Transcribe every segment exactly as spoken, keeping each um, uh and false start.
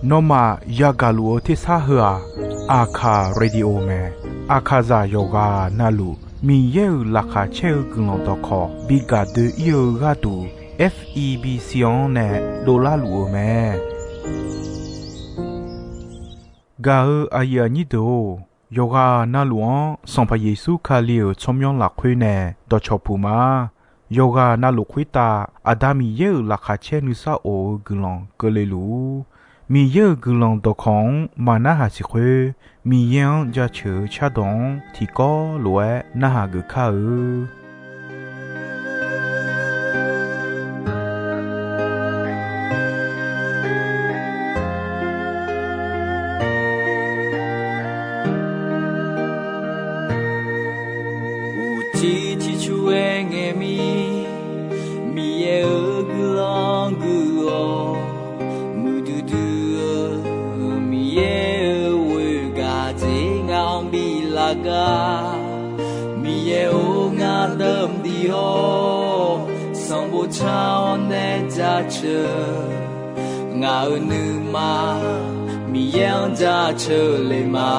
Nawmaf yagaq luf-eu tersar heu-aq, Aqkaq radio mae. Aqkaqzaq yawqghaq navluf Miqyaer-euq laqkhaq caer-eu guiqlanq dawqkawq bi gaq doe-ir-eu gharduq, F E B C-anr nae dovlar luf-eu mae. Gaq-eu aqyuif aqnyir deuq-or, yawqghaq navluf-anr Sanqpaq Yeqsur Kali-euq tsawrmyanr lafkhoer nae dawqcawq puq ma. Yawqghaq navluf khoertav Aqda Miqyaer-euq laqkhaq caer nuisar of-eu guiqlanq keuvle luf-ur. Miqyaer-euq guiqlanq dawqkawq-anr maq narhaq siq khoer, Miqyaer-anr jaceuq-eu cardawq-anr tiqkawv lof-aer narhaq geuf kar-eu. Uqcif ciqcur-aer ngae mir, Miqyaer-euq guiqlanq gui-awr, muiqdui dui-eu Miqyaer-euq ghoer gaqdzer ngaq-anr biflaf gar. Miqyaer-or, ngar dawq mqdui-awr, sanqbof car-awr nae jaceuq. Ngaq-euq nuima Miqyaer-anr jaceuq le ma.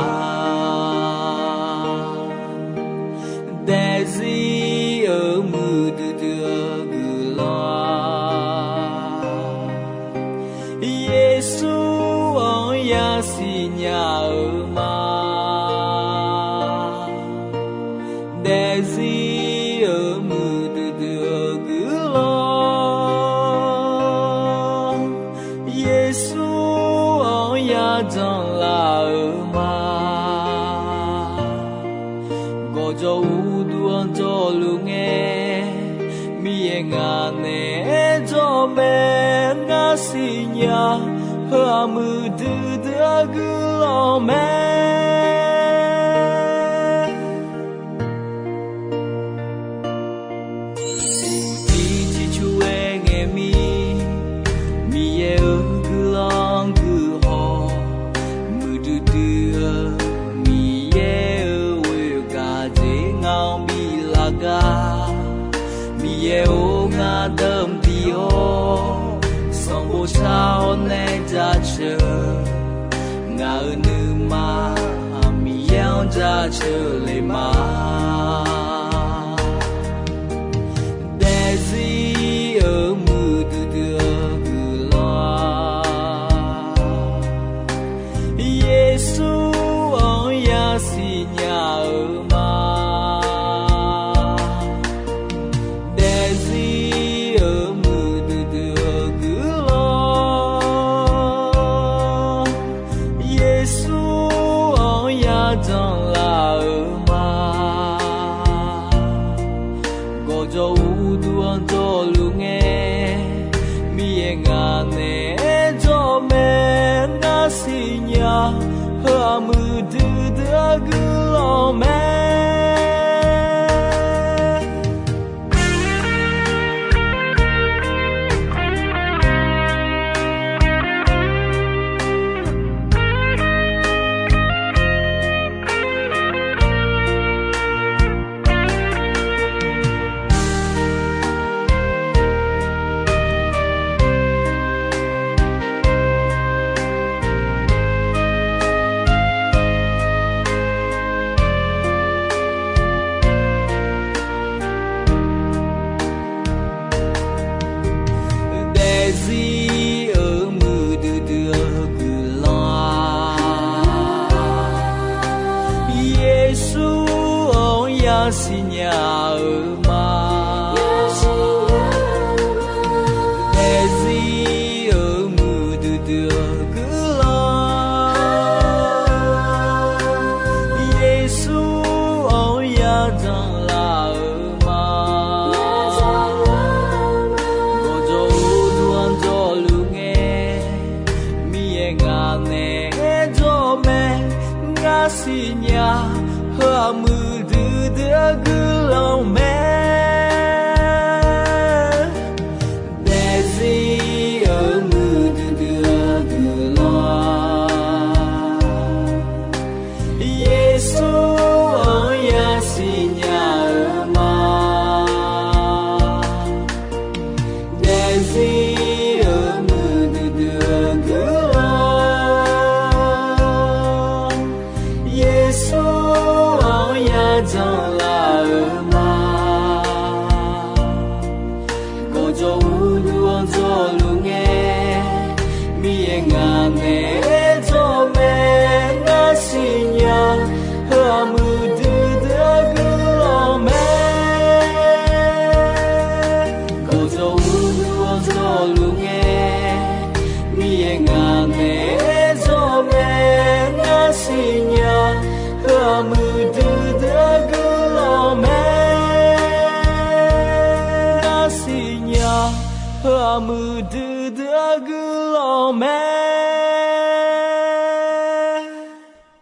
Daefzir-euq muiqdui dui-eu guiqlanq-a, Yeqsur-anr yasiq nya-eu ma. Daefzir-euq muiqdui dui-eu guiqlanq, Yeqsur-anr yajanr laf-eu ma. Gawqjawq uqduq-anr jawrluf ngae, Miqyaer ngaq naeq-aer jawr mae. Ngar siqnya, heu-aq muiqdui dui-eu guiqlanq mae. Uqcif ciqcur-aer ngae mir, Miqyaer-euq guiqlanq guihaw, muiqdui dui-eu Miqyaer-euq ghoer gaqdzer ngaq-anr biflaf gar. Miqyaer-or, ngar dawq mqdui-awr, sanqbof car-awr nae jaceuq. Ngaq-euq nuima Miqyaer-anr jaceuq le ma. Daefzir-euq muiqdui dui-eu guiqlanq-a, Yeqsur-anr yasiq nya-eu ma. Daefzir-euq muiqdui dui-eu guiqlanq, Yeqsur-anr yajanr laf-eu ma. Gawqjawq uqduq-anr jawrluf ngae, Miqyaer ngaq naeq-aer jawr mae. Ngar siqnya, heu-aq muiqdui dui-eu guiqlanq mae. Daefzir-euq muiqdui dui-eu guiqlanq-a, Yeqsur-anr yasiq nya-eu ma. Daefzir-euq muiqdui dui-eu guiqlanq, Yeqsur-anr yajanr laf-eu ma. Gawqjawq uqduq-anr jawrluf ngae, Miqyaer ngaq naeq-aer jawr mae. Ngar siqnya, heu-aq muiqdui dui-eu guiqlanq mae. Daefzir-euq muiqdui dui-eu guiqlanq, Yeqsur-anr yasiq nya-eu ma. Daefzir-euq muiqdui Ngaq naeq-aer dzawr mae, ngar siqnya. Heu-aq muiqdui dui-eu guiqlanq mae. Gawqjawq uqduq-awr dzawluf ngae, Miqyaer ngaq naeq-aer dzawr mae, ngar siqnya. Heu-aq muiqdui dui-eu guiqlanq mae. Ngar siqnya. Heu-aq muiqdui dui-eu guiqlanq mae.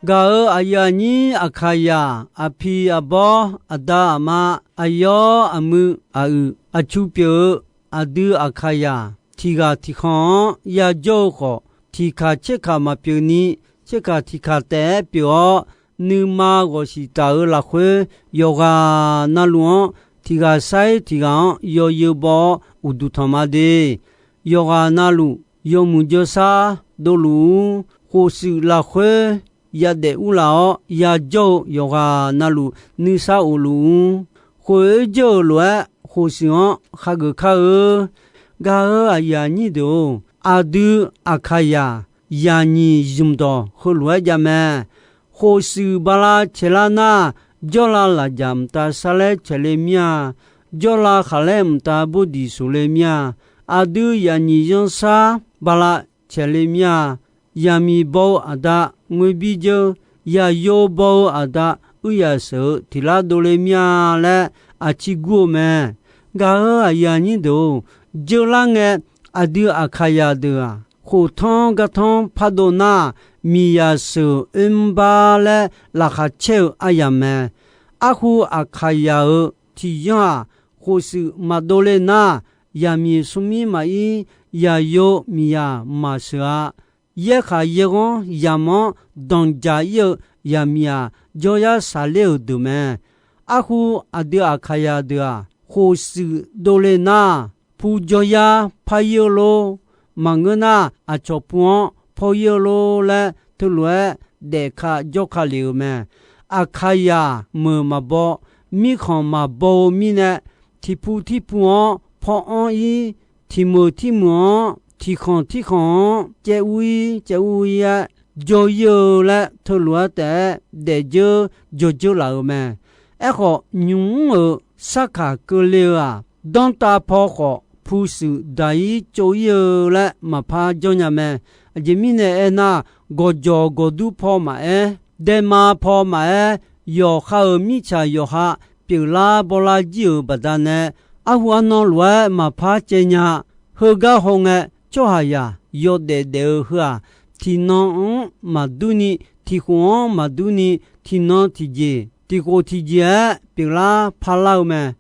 Gaq-euq aqyuif aqnyir Aqkaqyaq, aqpiq aqbawr, aqda aqma, aqyawr aqmuiq aq-uiq, aqcu pyeuf-eu aqdui Aqkaqyaq tiq ghaq tiq khanq-anr yajawr-eu khawf, tiq kaq tser kaq maqpyeuf ni, tser kaq tiq kaq taef-aer pyeuf-awr, nuima ghawqshiq taf-euq lafkhoer, yawqghaq navluf-anr tiq ghaq sair tiq ghaq-anr yawzeu baw-awr uqduq tanq ma de. Yawqghaq navluf yawmuiq jawrsar dovluf-ur. Khofshuif lafkhoer yadaef urlaf-awr yajawr-eu yawqghaq navluf nuisar of luf-ur. Khoeq-aer jawr-euq lof-aer khofshuif-anr khageuf kar-eu. Gaq-euq aqyuif aqnyir deuq-or, aqdui Aqkaqyaq yaqnyiq zmq dawq heulof-aer jav mae. Khofshuif bala caeqlar nar, jawrlav lafjaq mqtav sarlaer caeq le mir-a. Jawrlav khaqlaer mqtav bor diq soq le mir-a. Aqdui yaqnyiq zanrsar bala caeq le mir-a. Yaqmiq baw-eu aqda ngoer bir dzeur, yaqyo baw-eu aqda uir yaq sheuq-eu tiq lar dovle mir-a laer aqcir gur-eu mae. Gaq-euq aqyuif aqnyir deuq-or, jeular ngae, aqdui Aqkaqyaq deuq-aq, khoftanr gartanr pardov nar, miqyaq sheuq oermr bar laer laqkhaq caer-eu aryamq mae. Arhu Aqkaqyaq-euq tiq yanr-aq, khofshuif maqdov le nar, yaqmiq smrmir maqir, yaqyo miqyaq maqsheuq-a. Yaerkhaq yaerghanr yamq-anr danqjaq ir-eu yaqmiq-aq, jawryar saqler-euq deuq mae. Arhu aqdui Aqkaqyaq deuq-aq, khofshuif dovle nar, pu jawryar par ir-eu lor. Maqngeur nar, aqcawq pu-anr paw ir-eu lor laer teulof-aer daefka jawrka lef-euq mae. Aqkaqyaq meuq maqbaw, mirkhanq maqbaw-eu mirnae, tiq pu tirpu-anr paw anr ir, tiq meuq tirmeuq-anr, tiq khanq tirkhanq-anr caev ur ir, caev ur ir-aer jawr ir-eu laer teulof-aer taef-aer daefdzeur jawrdzeur laf-euq mae. Aerkhawf, nymq mr-euq sarkaq keuvle-eu-aq, danrtav paw khawf pu shuif daq ir tsov ir-eu laer maqpar janrnya mae. Aqjeq mirnae aernar, gawqjawq gawqdur paw maqaer, daema paw maqaer, yawqha-euq mirtsaq yawqha pyeuflar bawrlar jir-euq baqdanae, arhu arnan lof-aer maqpar caev nya. Heugar hawngae, tsawrhaqzaq yawdaef daef-eu heu-aq, tiqnan-anr maqdur ni, tiqkhof-anr maqdur ni, tiqnan tiqjeq, tiqkhof tiqjeq-aer pyeuflar parlar-eu mae.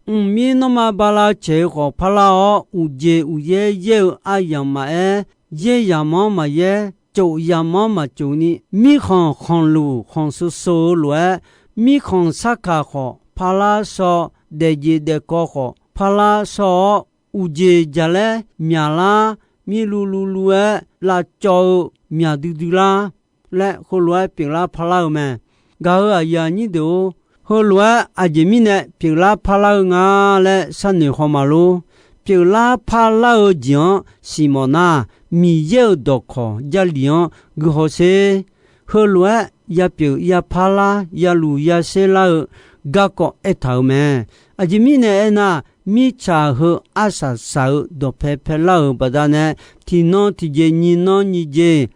Mqmir nanrma bala caeq-eu khawf parlar-awr, uqjeq uqyaer yaer-eu aryamq maqaer, yaer yamq-anr maqyaer, tsof yamq-anr maqtsof ni, mirkhanq khanqluq khanq seuv-eu lof-aer, mirkhanq sarkaq khawf parlar shaw, daefjeq daefkawv khawf parlar shaw-awr, uqjeq jaqlaer myaqlar, mirluv luv luv-aer lavcawv-eu myaq duidui lar laer heulof-aer pyeuflar parlar-eu mae. Gaq-euq aqyuif aqnyir deuq-or, heulof-aer aqjeq mirnae pyeuflar parlar-eu nga laer sharnoeq haw ma lor. Pyeuflar parlar-eu jeq-anr siqmawf nar, Miqyaer-euq dawqkawq Jarlif-anr guihaw sher. Heulof-aer yapyeuf yaparlar yaluf yasher lar-eu garkawv aertaq-euq mae. Aqjeq mirnae aernar, mirtsaq heu arsaq saq-eu dawqpae paelar-euq baqdanae, tiqnan tiqjeq nyiq nan nyiq jeq,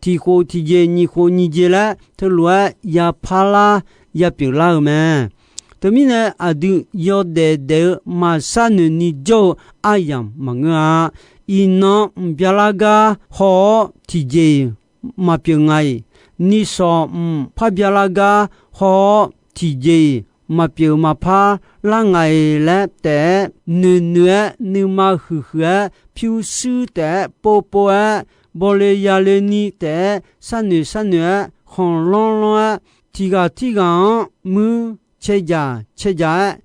tiqkhof tiqjeq nyiq khof nyiq jeq laer teulof-aer yaparlar yapyeuf lar-eu mae. Teumirnae aqdui yawdaef daef-eu maqshar noeq ni jawr-eu aryamq maqngeur-a. Iqnan mq byalar gar haw-awr tiqjeq-iq maqpyeuf nga-iq, nisawq mq par byalar gar haw-awr tiqjeq-iq maqpyeuf maqpar lar nga-iq laer taef-aer noeqnoeq-aer nuima huiqhuiq-aer pyurshuir taef-aer povpov-aer bawle yale ni taef-aer sharnoeq sharnoeq-aer khanqlanr lanr-aer tiqghaq tirghaq-anr muir cae jaq cae jaq-aer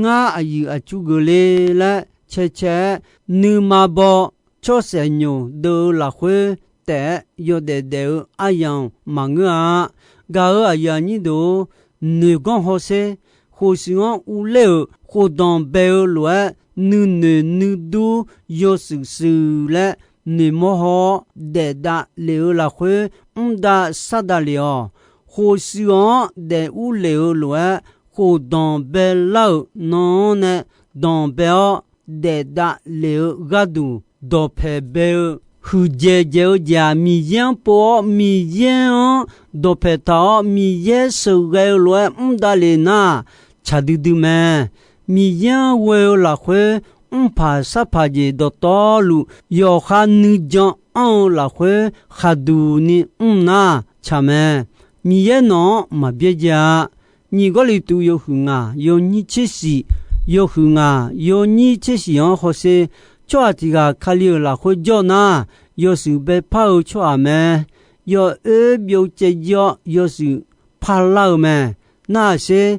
ngar aqyuif aqtsu geuf le laer cae cae-aer nuima baw tsawrsaef nyoq deuv-eu lafkhoer taef-aer yawdaef daef-eu aryamq maqngeur-a. Gaq-euq aqyuif aqnyir deuq-or, noeq ganr hawsher. Khofshuif-anr uvler-euq khofdanq bae-eu lof-aer nuinoeq nuidur yawshuif shuif laer noeqmawr haw-awr daef davlef-eu lafkhoer mr dav sar davlef-awq. Khofshuif-anr daef urlef-eu lof-aer, khofdanq baelar-euq nan-anr nae danqbae-awr daef davlef-eu gharduq dawqpaeq bae-eu huiqdzaeq dzaeq-eu jeq-aq, Miqyaer-anr pov-awr Miqyaer-anr dawqpaeq taq-awr Miqyaer sheuqghae-eu lof-aer mr davlef nar-aq, tsaq duidui mae. Miqyaer-anr ghoe-eu lafkhoer mrpaq sarpaq jeq dawqtawvluf yawqha nuijan anr-eu lafkhoer khaqduq ni mr nar tsaq mae. Miqyaer nawq-anr maqbyaerdzae-a. Nyiq Gawrliqtu yawhuiq ngaq yawnyir tser shiq, yawhuiq ngaq yawnyir tser shiq-anr hawsher, tsawrhaq tiq ghaq Kali-euq lafkhoer jawr nar, yawshuif baepar-eu tsawrhaq mae. Yawoer byov caev jir-awr yawshuif parlar-eu mae. Narhaq sher,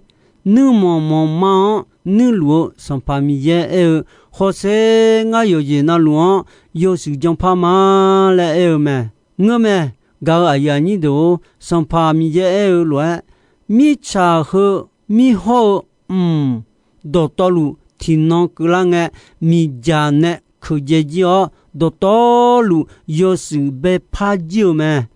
nuirmanq manqma-anr nuirluf-eu Sanqpaq Miqyaer aer-eu, hawsher, ngar yawqjeq navluf-anr yawshuif janpar ma laer aer-eu mae. Ngeurmae, gaq-euq aqyuif aqnyir deuq-or, Sanqpaq Miqyaer aer-eu lof-aer, mirtsaq heu mirhawr-eu mq dawqtawvluf tiqnan keuvlar ngae, miqdzaq nae keuqdzae jir-awr, dawqtawvluf yawshuif baepar jir-eu mae.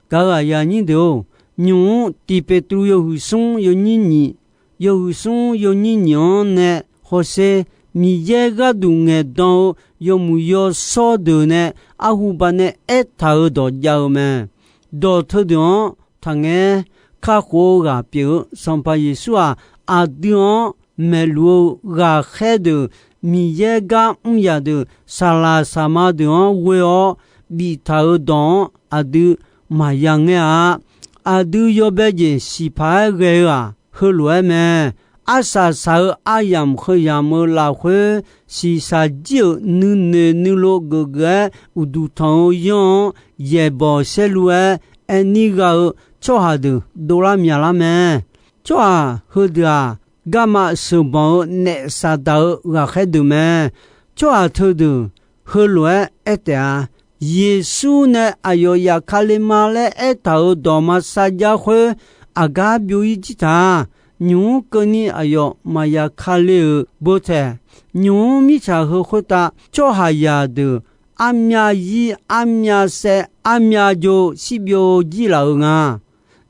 Gaq-euq aqyuif aqnyir deuq-or, nymq-mr Tiq Peqtruv yawhuiq smr yawnyir nyiq, yawhuiq smr yawnyir nyiq-anr nae hawsher, Miqyaer gharduq ngaeqdan-eu yawmuiq yawshawr deuq nae arhu baq nae aertaq-euq dawq jav-eu mae. Dawq teudeuq-anr taqngaer. Kakhof-eu ghaq pyeuf-eu Sanqpaq Yeqsur-aq, aqdui-anr maeqluf-eu ghaqkhaer deuq, Miqyaer gar mr yaq deuq, saqlaq saqma deuq-anr ghoe-awr biftaq-euq dawq-anr aqdui maqya ngaer-a. Aqdui yawbae jeq siqpaq-aer ghae-eu-aq, heulof-aer mae. Arsaq saq-eu aryamq heu yamq-eu lafkhoer, shiqshaq jir-euq nuinoeq nuilov geufgeuf-aer uqduq tanq-eu yanr-anr yaeqbawq saerlu-aer aer nir gha-eu tsawrhaq deuq dovlar myaqlar mae. Tsawrhaq heudeuq-aq, garma sheuqbanq-eu naef Saqdaq-eu ghaqkhaer deuq mae. Tsawrhaq teudeuq heulof-aer aer taef-a. Yeqsur nae aqyawf zafkale ma laer aertaq-euq dawq maqsar jar khoer, aqgar byov-ir jir taq. Nymq-mr keuvni aqyawf maqya kale-euq beu taeq. Nymq-mr mirtsaq heu khoertav tsawrhaqzaq deuq armyav zir armyav saev armyav jo shirbyov jir laf-euq nga.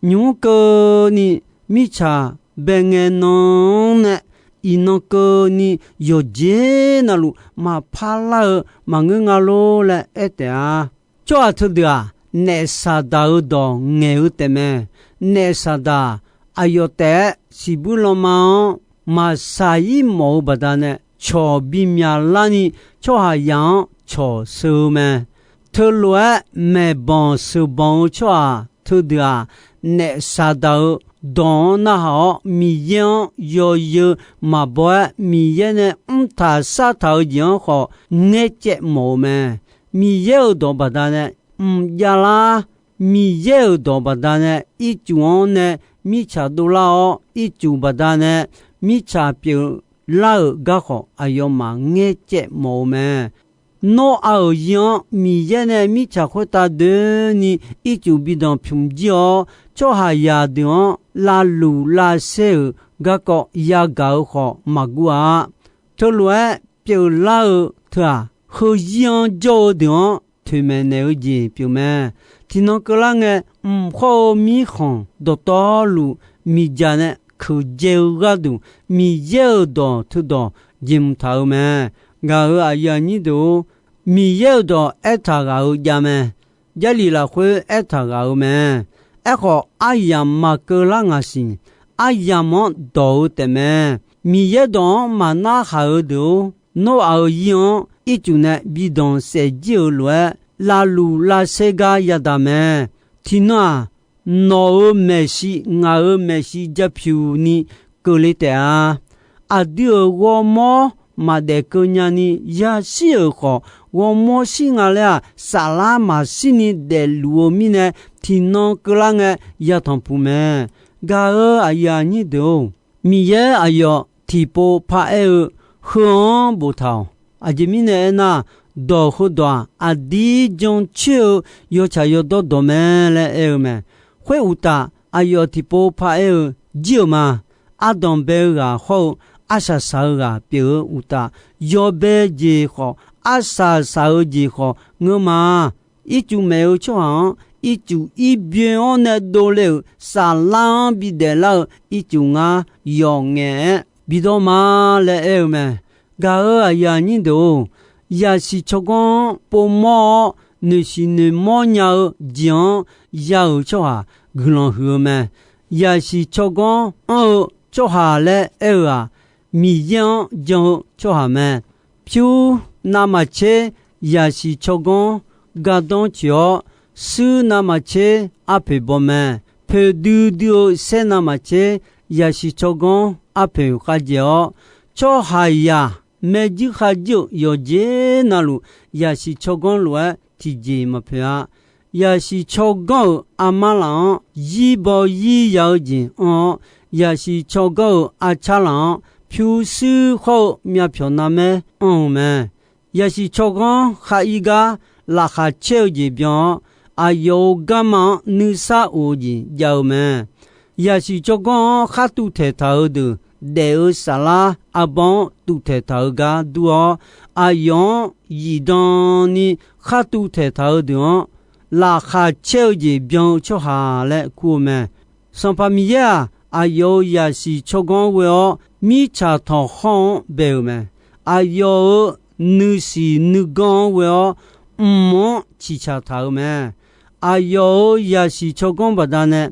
Nymq-mr keuvni mirtsaq bae ngae nan-anr nae, iqnan keuvni yawqjeq navluf maqpar lar-eu maqngeur nga lor laer aer taef-a. Tsawrhaq teudeuq-aq, naef Saqdaq-euq dawq ngaeq-eu taefmae. Naef Saqdaq aqyawf taef-aer siqbuir lanma-anr maqsaq-ir mawf-eu baqdanae, cawq bimyaq larni tsawrhaqzaq-anr cawq sheu-eu mae. Teulof-aer maeqbanq sheuqbanq-eu tsawrhaq teudeuq-aq, naef Saqdaq-euq dawq-anr narhaq-awr, Miqyaer-anr yawzeu maqbaw-aer, Miqyaer nae mrtaq sartaq-eu jeq-anr khawf ngaercaev mawf-eu mae. Miqyaer-euq dawq baqdanae mqjav lar. Miqyaer-euq dawq baqdanae ircuf-anr nae mirtsaq dovlar-awr, ircuf baqdanae mirtsaq pyeuflar-euq garkhawf aqyawfmaf ngaercaev mawf-eu mae. Nawr-aq-euq zir-anr Miqyaer nae mirtsaq khoertav doeni ircuf bi danqpymq jir-awr, tsawrhaqzaq deuq-anr lavluf lavsaer-euq garkawv yagaq-eu khawf maqguv-a. Teulof-aer pyeuflar-eu teu-aq, heuzir-anr jawr-eu deuq-anr toeqmaeq naeq-eu jeq pyeufmae. Tiqnan keuvlar ngae, mq khawr-eu mirkhanq dawqtawvluf miqdzaq nae keuqdzae-eu gharduq, Miqyaer-euq dawq teudawq jeq mq taq-eu mae. Ngaq-euq aqyuif aqnyir deuq-or, Miqyaer-euq dawq aertaq ghaq-eu javmae. Jarlif lafkhoer aertaq ghaq-eu mae. Aerkhawf, aryamq maqkeuv lar ngaq siq. Aryamq-anr dawq-eu taefmae. Miqyaer dawq-anr maqnarhaq-eu deuq-or, Noraq-euq zir-anr ircuf nae bi danqsaef jir-euq lof-aer, lavluf lavsaer gar yadaq mae. Tiqnan-aq, nawq-euq maeqshi ngaq-euq maeqshi japyuq ni keuvle taef-a. Aqdui-euq ghawrmawr maqdaef keuv nyani yashir-euq khawf, ghawrmawr shir nga laer-aq, saflar maqshir ni daefluf-eu mirnae, tiqnan keuvlar ngae yatanq puq mae. Gaq-euq aqyuif aqnyir deuq-or, Miqyaer aqyawf tiqpov paraer-eu heu-anr boftaq-awq. Aqjeq mirnae aernar, dawq heudawq-aq, aqdir jancoer-eu yawtsaq yawdawr dawq mae laer aer-eu mae. Khoeruqtaf, aqyawf tiqpov paraer-eu jir-euq ma. Ardanq bae-eu ghaq hawr-eu arsaq saq-eu ghaq pyeuf-eu uqtaf, yawbae jeq khawf arsaq saq-eu jeq khawf ngeur ma. Ircuf maef-eu tsawrhaq-anr ircuf ir byoe-awr nae dovle-euq saflar-anr bidaef lar-eu ircuf ngar yawf ngaef-aer bidawr ma laer aer-eu mae. Gaq-euq aqyuif aqnyir deuq-or, yaqsiq tsawrganr-anr povmawr-awr noeqsiq noeqmawr nya-eu jeq-anr ya-euq tsawrhaq guiqlanq huiq-eu mae. Yaqsiq tsawrganr anr-eu tsawrhaq laer aer-eu-aq, Miqyaer-anr jan-eu tsawrhaq mae. Pyur navmaqtser yaqsiq tsawrganr gardanr tsoeq-awr, suir navmaqtser arpoeq baw mae. Poeqdui dui-eu saer navmaqtser yaqsiq tsawrganr arpoeq khavjaeq-awr, tsawrhaqzaq maerjuir kharjuir-euq yawqjeq navluf yaqsiq tsawrganr lof-aer tiqjeq maqpoeq-a. Yaqsiq tsawrganr-euq armar laf-anr zir baw zir ya-eu jeq anr-awr, yaqsiq tsawrganr-euq arcar laf-anr pyurshuir khawr-eu myavpyawq navmaer anr-eu mae. Yaqsiq tsawrganr khar ir gar laqkhaq caer-eu jeq byan-awr, aqyawf-euq garma-anr nuisar of-eu jeq jav-eu mae. Yaqsiq tsawrganr-anr khar tuvtaeq taq-euq deuq, daef-eu saflar arbawr-anr tuvtaeq taq-eu gar dur-awr, aqyawf-anr zifdan ni khar tuvtaeq taq-eu deuq-anr, laqkhaq caer-eu jeq byan-eu tsawrhaq laer kur-eu mae. Sanqpaq Miqyaer-aq, aqyawf-euq yaqsiq tsawrganr ghoe-awr, mirtsaq tanqkhawr-anr bae-euq mae. Aqyawf-euq nuisiq nuiganr-anr ghoe-awr, mq-anr ciqcaq taq-euq mae. Aqyawf-euq yaqsiq tsawrganr baqdanae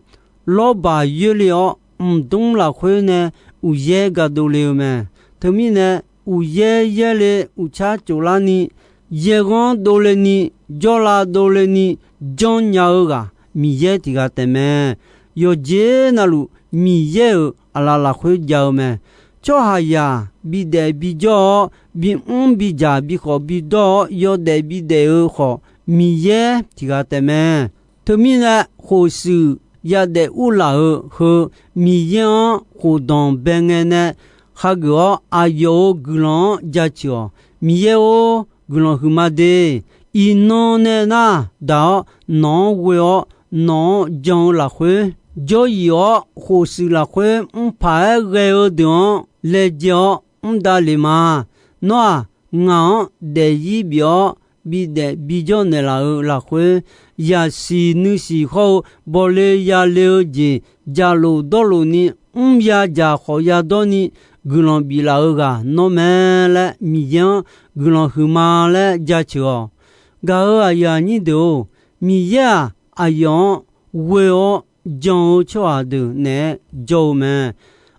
lawrbaq yoerle-awr, mqdmr lafkhoer nae uqyaer ga dovle-eu mae. Teumirnae, uqyaer yaerle uqcar tsoflarni, yaerghanr dovle ni, jawrlav dovle ni janrnya-eu ghaq Miqyaer tiq ghaq taef mae. Yawqjeq navluf Miqyaer-euq aqlaf lafkhoer jav-eu mae. Tsawrhaqzaq bidaef bijawr-awr, bimr bidzaq bikhawf bidawr-awr yawdaef bidaef-eu khawf, Miqyaer tiq ghaq taef mae. Teumirnae, khofshuif yadaef urlaf-eu heu Miqyaer-anr khofdanq bae ngae nae khageuf-awr, aqyawf-euq guiqlanq-anr jaceuq-awq. Miqyaer-or, guiqlanq huiqma de. Iqnan nae nar daq-awr nawq-anr ghoe-awr nawq-anr jan-eu lafkhoer, jawryif-awr khofshuif lafkhoer mrpaq-aer ghae-eu deuq-anr laejae-awr mr davlef ma. Nawr-aq, ngaq-anr daefzir bif-awr bidaef bijawr naeqlaf-euq lafkhoer, yaqsiq nuisiq hawr-eu bawle yale-eu jeq jaqlof dawrlof ni mr ya dzaq khawf yadawr ni guiqlanq biflaf-eu ghaq nawr mae laer Miqyaer-anr guiqlanq huiqma laer jaceuq-awq. Gaq-euq aqyuif aqnyir deuq-or, Miqyaer-aq, aqyawf-anr ghoe-awr jan-eu tsawrhaq deuq naeq-aer jawr-eu mae.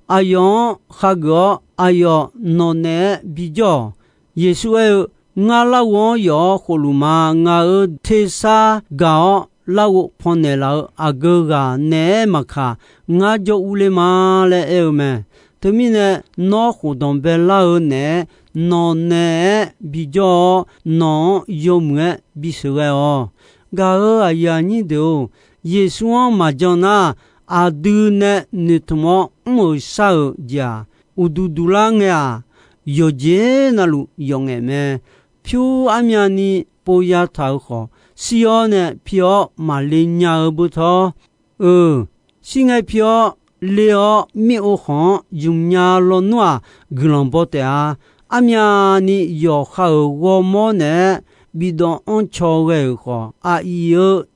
Aqyawf-anr khageuf-awr, aqyawf nawq naeq-aer bijawr-awq. Yeqsur aer-eu, Ngar larghov-anr yawf-awr khofluf ma. Ngaq-euq tersar gaq-awr larghov pannaeq laf-eu aqgeu ghaq naeq-aer maqkaq, ngar jawr urler ma laer aer-eu mae. Teumirnae, nawr khofdanq baelar-eu naeq-aer nawq naeq-aer bijawr-awr, nawq-anr yawmuiq-aer bisheuq ghae-awq. Gaq-euq aqyuif aqnyir deuq-or, Yeqsur-anr maqjan nar, aqdui nae noeqtmq-awr mr-euq shar-euq jeq-aq, uqduq duq lar ngae-aq, yawqjeq navluf yawf ngaef mae. Pyur armyavni pov yataq-euq khawf, shir-awr nae pi-awr maqle nya-eu beutawr, eu, shir ngae pi-awr le-awr mir-ov khanq-anr ymq nya lawnmr-aq, guiqlanq baw taef-a. Armyavni yawqha-euq ghawrmawr naeq-aer bidawv anrcaw ghae-euq khawf, aqyuif-eu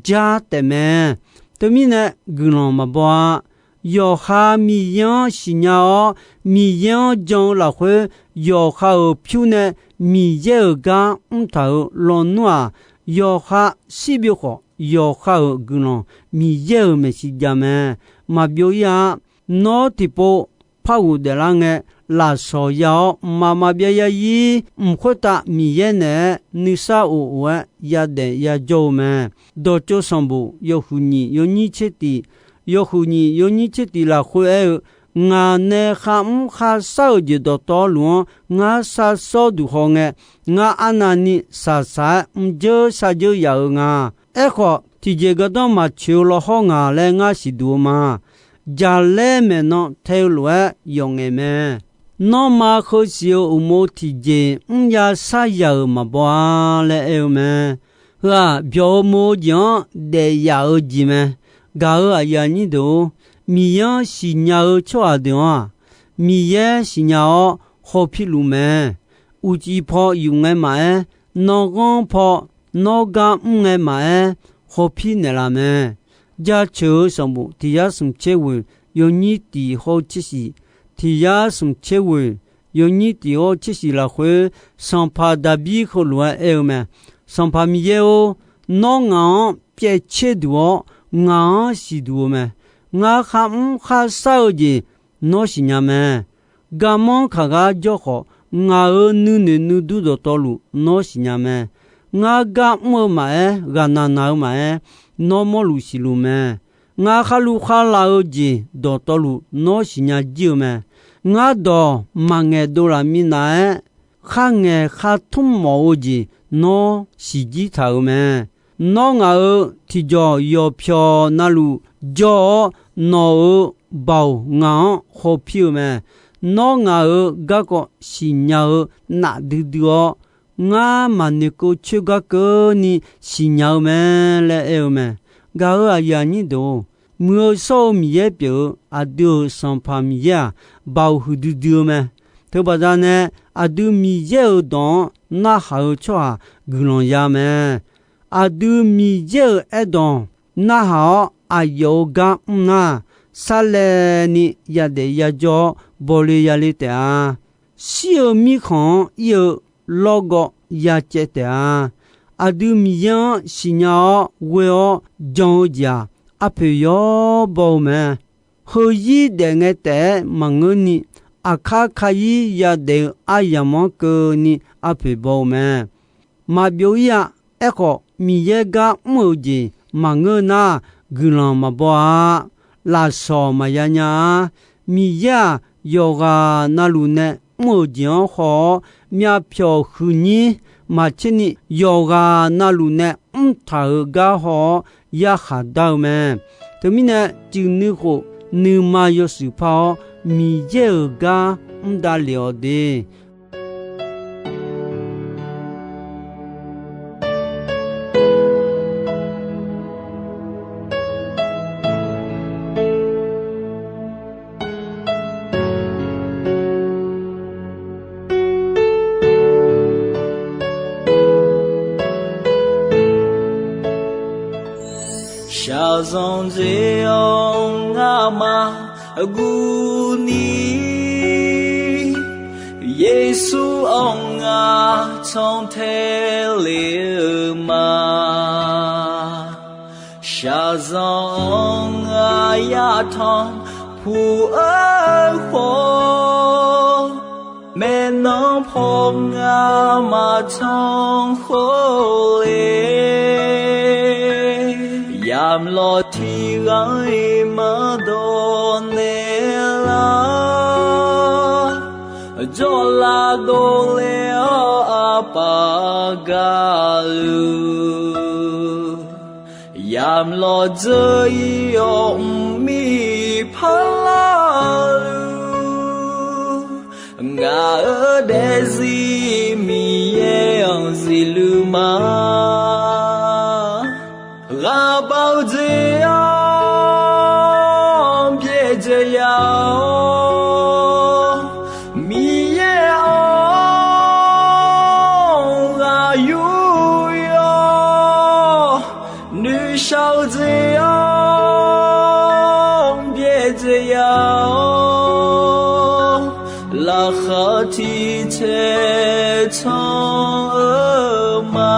jar taef mae. Teumirnae guiqlanq maqbaw-a. Yawqha Miqyaer-anr siqnya-awr, Miqyaer-anr jan-eu lafkhoer, yawqha-euq pyur nae Miqyaer-euq gar mrtaq-euq lawnmr-aq, yawqha shirbyov khawf, yawqha-euq guiqlanq Miqyaer-euq maeqshi jav mae. Maqbyov ir-a. Nawr tiqpov par ghofdaef lar ngae, lafsawq ya-awr mqmaq maqbyav ya ir. Mq khoertav Miqyaer naeq-aer nuisar of of-aer yadaef yajawr-eu mae. Dawqtsov sanqbof yawhuiq nyiq yawnyir tser tiq, yawhuiq nyiq yawnyir tser tiq lafkhoer aer-eu, Ngaq nae kharmr kharshar-euq jeq dawqtawvluf-anr ngar sharshawr duq hawngae, ngar arnavni shaqshaq-aer mrjeur sharjeur yaf-eu nga. Aerkhawf, tiqjeq gardanr maqtsoeq-eu lawhawr ngaq laer ngar siqduq-eu ma. Jaqlaer maeqnan tae-eu lof-aer yawf ngaef mae. Nanrma heusiq-eu uqmov tiqjeq mrya shar yaq-euq maqbaw-a laer aer-eu mae. Heu-aq, byawq-eu mov-eu jeq-anr daef yaf-eu jeq mae. Gaq-euq aqyuif aqnyir deuq-or, Miqyaer-anr siqnya-eu tsawrhaq deuq-anr-aq, Miqyaer siqnya-awr hawpiluf mae. uqcif paw yuf ngae maqaer, nanrghanr paw nawr gar mr ngae maqaer, hawpir naeqlaf mae. Jaceuq-eu sanqbof tiq yar smq tser ghoeq yawnyir tiq hawr-eu tser shif, tiq yar smq tser ghoeq yawnyir tiq hawr-eu tser shif lafkhoer, sanqpaq Daqbir heulof-aer aer-eu mae. Sanqpaq Miqyaer-or, nawr ngaq-anr pyaev tser duq-awr, ngaq-anr siqduq-eu mae. Ngar kharmr kharshar-eu jeq nawr siqnya mae. Garmanr kaq gar jawr khawf, ngaq-euq nuinoeq nuidur dawqtawvluf nawr siqnya mae. Ngar gar mr-eu maqaer, ghaqnaq naq-eu maqaer, nawr mawrluf siqluf mae. Ngar kharluv kharlav-eu jeq dawqtawvluf nawr siqnya jir-eu mae. Ngar dawq maqngaeq dovlaf minav-aer, kharngaeq khartmr mawf-eu jeq nawr siqjir taq-euq mae. Nawr ngaq-euq tiqjawq yawqpyawq navluf jawr-awr, nawq-euq baoq ngaq-anr hawpir-eu mae. Nawr ngaq-euq garkawv siqnya-eu nafdui dui-awr, ngar maqnoeqkeuv coer gar keuvni siqnya-eu mae laer aer-eu mae. Gaq-euq aqyuif aqnyir deuq-or, muiq-eu shawr-eu Miqyaer pyeuf-eu aqdui-euq Sanqpaq Miqyaer-aq, baoq huiqdui dui-eu mae. Teubaqda nae aqdui Miqyaer-euq dawq-anr narhaq-eu tsawrhaq guiqlanq ya mae. Aqdui Miqyaer-euq aerdawq narhaq-awr aqyawf-euq gar mr nar, sarlaevni yadaef yajawr-awr bawle yale taef-a. Shir-eu mirkhanq-anr ir-eu lawrgawv yacaev taef-a. Aqdui Miqyaer-anr siqnya-awr ghoe-awr jan-eu jeq-aq, arpoeq yawr baw-eu mae. Heuzir daef ngae taef-aer maqngeurni, aqkar kayir yadaef-eu aryamq-anr keuvni arpoeq baw-eu mae. Maqbyov ir-a. Aerkhawf, Miqyaer gar mr-euq jeq maqngeur nar, guiqlanq maqbaw-a. Lafsawq maqya nya-a. Miqyaer-aq, yawqghaq navluf nae mr-euq jeq-anr haw-awr, myavpyawq huiqnyir maqtserni yawqghaq navluf nae mrtaq-euq gar haw-awr yarkhaq dar-eu mae. Teumirnae, cuif nuikhof nuima yawshuif par-awr, Miqyaer-euq gar mr davlef-awq de. Shaqzanq dzae-awr ngamaf guvni, Yeqsur-anr ngar cantae le-eu ma. Shaqzanq-anr ngar yatanq puq-eu khawf, maeqnan paw ngar maqtanq khawf le. Yamq lawq tiq ghaq-iq maqdawq naeqlar, jawrlav dovle-awr aqpaf gaqluf, yamq lawq dzeur-ir-awr mqmir parlar-eu, ngaq-euq daefzir Miqyaer-anr zifluf ma. Ghaqbav-eu dzae-anr byaerdzae ya-awr, Miqyaer-anr ghaq yur yawr, noeqshaq-eu dzae-anr byaerdzae ya-awr, laqkhaq tiq caer can-eu ma.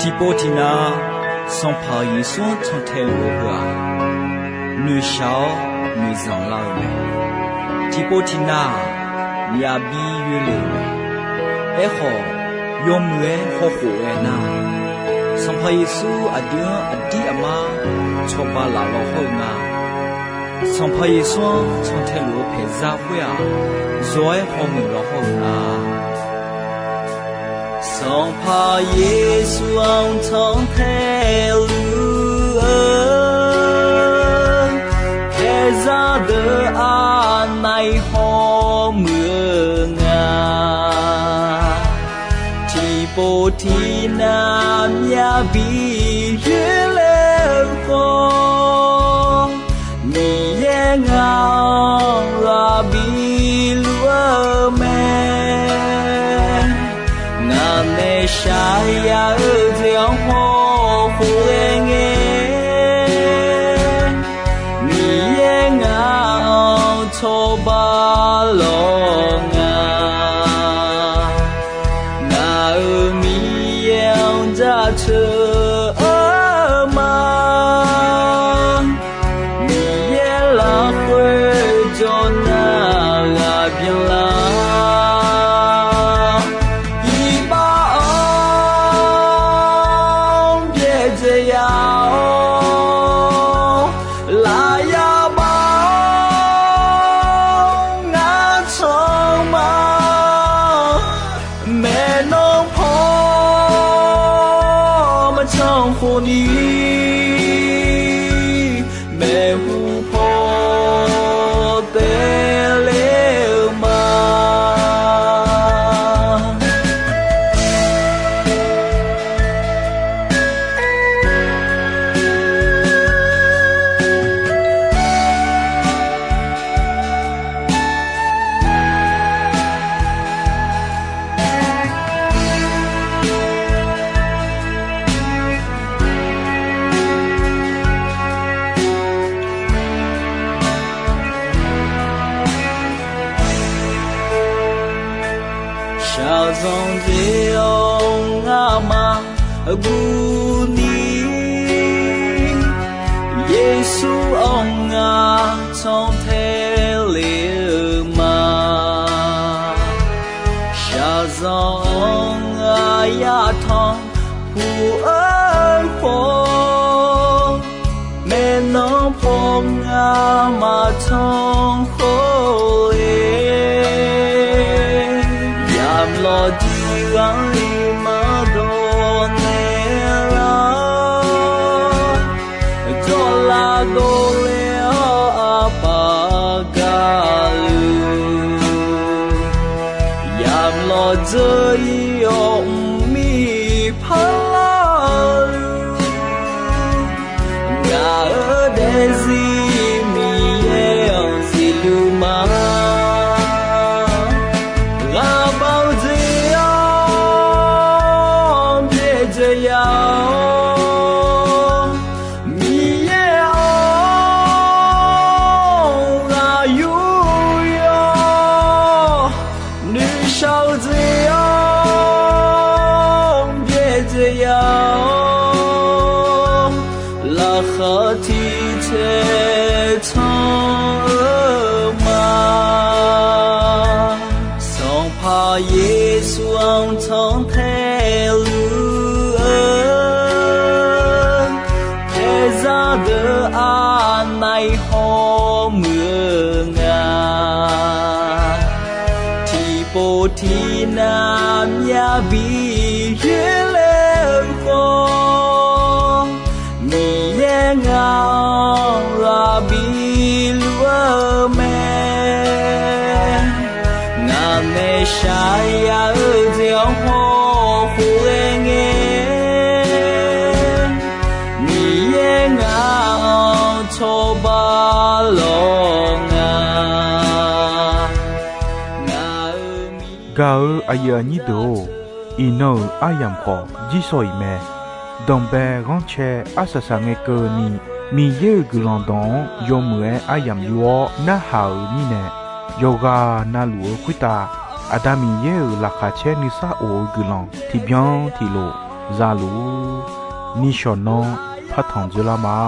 Tiqpov tiqnav Sanqpaq Yeqsur-anr cantae luf-eu heu-aq, noeqshaq-awr noeqzanq lar-eu mae. Tiqpov tiqnav-aq, myavbi yoelef-euq mae. Aerkhawf, yawmuiq-aer hawkhof ghae nar, Sanqpaq Yeqsur aqdui-anr aqdir aqmar cawba laf law hawr-eu nga. Sanqpaq Yeqsur-anr cantae luf-eu paeqzar khoer-aq, zawr-aer hawmuiq law hawr-eu nga. Sanqpaq Yeqsur-anr cantae luf-eu paeqzar deuq aqnaeq hawmuiq-eu nga. Tiqpov tiqnav myavbi yoerler-eu khawf, Miqyaer ngaq-anr ghaq bi Shaqyaq-eu jeq-anr paw khof ghae ngae, Miqyaer ngaq-anr cawba lawq nga. Ngaq-euq Miqyaer-anr jaceuq-eu ma. Miqyaer lafkhoer jawr nar ghaq byanlar, iqbax-anr byaerdzae ya-awr, lafyaq baf-awr ngar can ma. Maeqnan paw maqcan khofni, maeqhu paw taeler-eu ma. Shaqzanq jeq-awr ngamaf guvni, Yeqsur-anr ngar cantae le-eu ma. Shaqzanq-anr ngar yatanq puq-eu khawf, maeqnan paw ngar maqcan khawf-e. Yamq lawq jir ghanr-iq maqdawq naeq lar, jawrlav dovler-awr aqpaf gaqluf, yamq lawq dzeur-ir-awr mqmir parlar-eu, ngaq-euq daefzir Miqyaer-anr zifluf ma. Ghaqbav-eu jeq-anr byaerdzae ya-awr, Miqyaer-anr ghaq yurya, noeqshaq-eu jeq-anr byaerdzae ya-awr, laqkhaq tiq caev can-eu ma. Sanqpaq Yeqsur-anr cantae luf-eu, taerzar deuq arnav-iq hawmuiq-eu nga. Tiqpov tiqnav myav bi yoerler-eu khawf, Miqyaer ngaq-anr ghaq bi luf-eu mae. Ngaq nae shaqyaq-eu jeq-anr paw khof ghae ngae, Miqyaer ngaq-anr cawba lawq nga. Gaq-eu aqyuif aqnyir deuq-or, iqnan-euq aryamq khawf jirshaw-iq mae. Danqbae ghanrcae arsaq saq ngae keuvni, Miqyaer-euq guiqlanq dawq-anr yawmuiq-aer aryamq yur-awr narhaq-euq mirnae, yawqghaq navluf-eu khoertav Aqda Miqyaer-euq laqkhaq caer nuisar of-eu guiqlanq tiqbyan tiqlof za luf-ur. Nishawq nanr partanq dzoerlar ma.